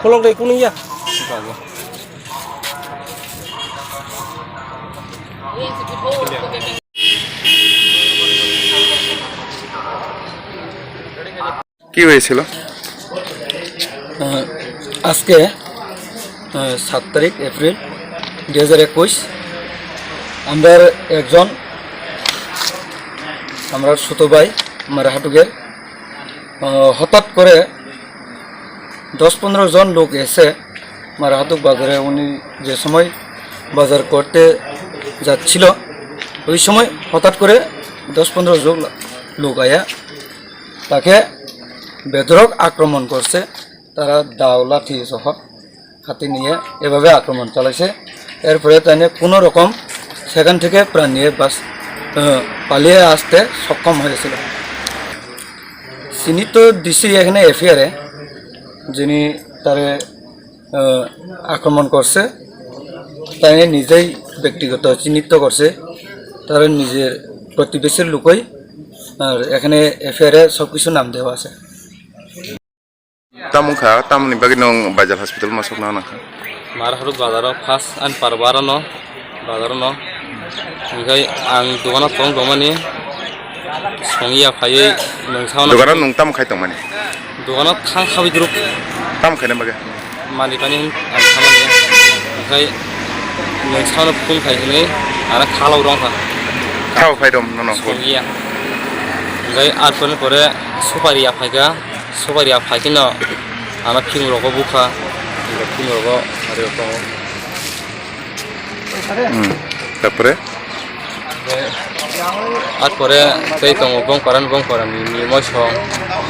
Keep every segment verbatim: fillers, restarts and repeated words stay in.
Kolok dai kuning ya. কি হয়েছিল? আহ, আজকে, আহ, সাত তারিখ এপ্রিল দুই হাজার একুশ, আমরা একজন, আমরা ছোট ভাই মারা হাটুকের, আহ, হঠাৎ করে দশ পনেরো জন লোক এসে মারা হাটুক বাজারে উনি যে সময় বাজার করতে যাচ্ছিল, ওই সময় হঠাৎ করে দশ পনেরো জন লোক আয়া তাকে বেধড়ক আক্রমণ করছে। তারা দাও, লাঠি সহ হাতে নিয়ে এভাবে আক্রমণ চালাইছে। এরপরে তাই কোনো রকম সেখান থেকে প্রাণ নিয়ে বাস, আহ, পালিয়ে আসতে সক্ষম হয়েছিল। চিহ্নিত দিছি এখানে এফআইআরে, যিনি তারে, আহ, আক্রমণ করছে, তাই নিজেই ব্যক্তিগত চিহ্নিত করছে, তার নিজের প্রতিবেশীর লোকই। আর এখানে এফআইআরে সব কিছু নাম দেওয়া আছে। Tamo wngkha, tamoni bagwi nwng Baijal hospital ma sokna nangkha? Mar haruk bazaro first ani par barono, bazarono. Hingkhai ang dogano tong tongmani songya phaiwi nwng sauna. Dogano nwng tamo khai tongmani? Dogano thang khawi dwrwk. Tamo khaina bagwi? Mani pani ang samani. Hingkhai nwng sauna phone khai hinwi ana khalok rwngkha. Khalok phai rwm nono? Songya. Hingkhai ar pore pore supari ya phaikha. Supari ya phai kheno ano phimung rogo bukha, phimung rogo ari tongo. Hmm. Tapore? Ar pore tei tongo bongpara ni, bongpara ni, ni moisong,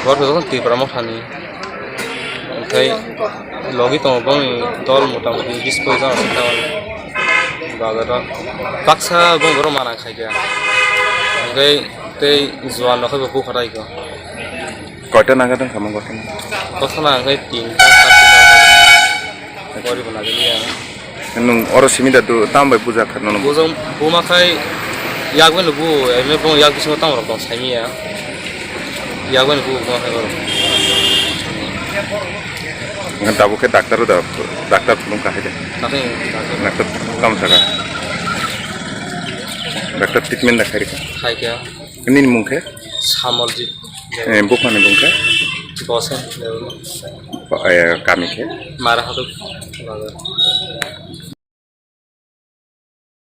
bor joto Tripura motha ni. Omotai logi tongo bongni dol mota moti bis poi jana sita mani. Bazaro baksa bong borok mana khaikha. Omotai tei juan rok khe bo bukha raikha. Koita naga dong khamung koita naga? Koita naga khe tinta, sat tinta. Gori bo nagini ya. Nwng oro simi da do tam bai buja kha nono? Bujang buma khai yak bai nubu, ene bong yak bisingo tam rok tong saimi ya. Yak bai nubu buma khai oro. Ngan tabuk khe doctor da, doctor phunung kahai de. Nakhai doctor. Doctor kam saka. Doctor treatment da khai rikha. Khai khe. Nini mung khe? Samoljit. Eh, buphani mung khe? Bosen. Eh, kami khe? Mara Haduk.